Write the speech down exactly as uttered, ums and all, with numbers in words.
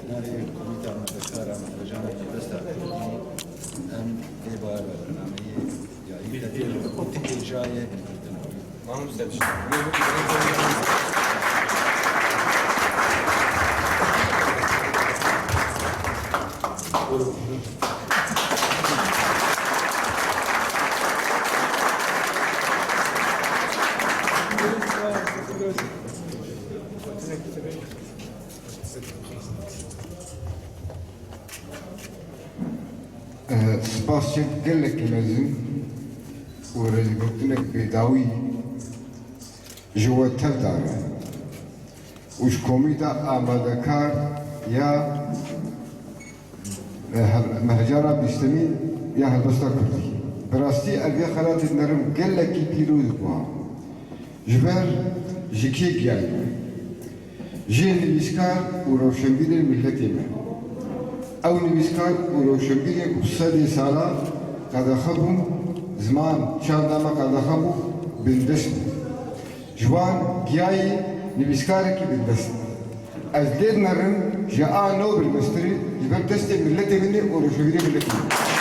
Navê komîta muzekara mehrecana Helbesta Kurdî, em ê bawer bernameyê ya yî qedê û tikê cayê girtin. Spasçek gelekî mezin û rêzgirtinek bêdawî ji we tev dane û ji komîta amadekar ya, e, hev-, mehcara bîstemî ya Helbesta Kurdî. Bi rastî ev yê xelatê nerim gelekî pîroz bû. Ji ber ji kê giyayî? Ji nivîskar û rewşenbîrên miletê me. Ew nivîskar û rewşenbîrên ku sedê sala qedexe bûn, ziman çav da me qedexe bû, bindest bû. Ji wan giyayî nivîskarekî bindest. Ez lê dinerim ji a no bilmestirî ji ber destê miletê min ê û rewşenbîrê miletê min.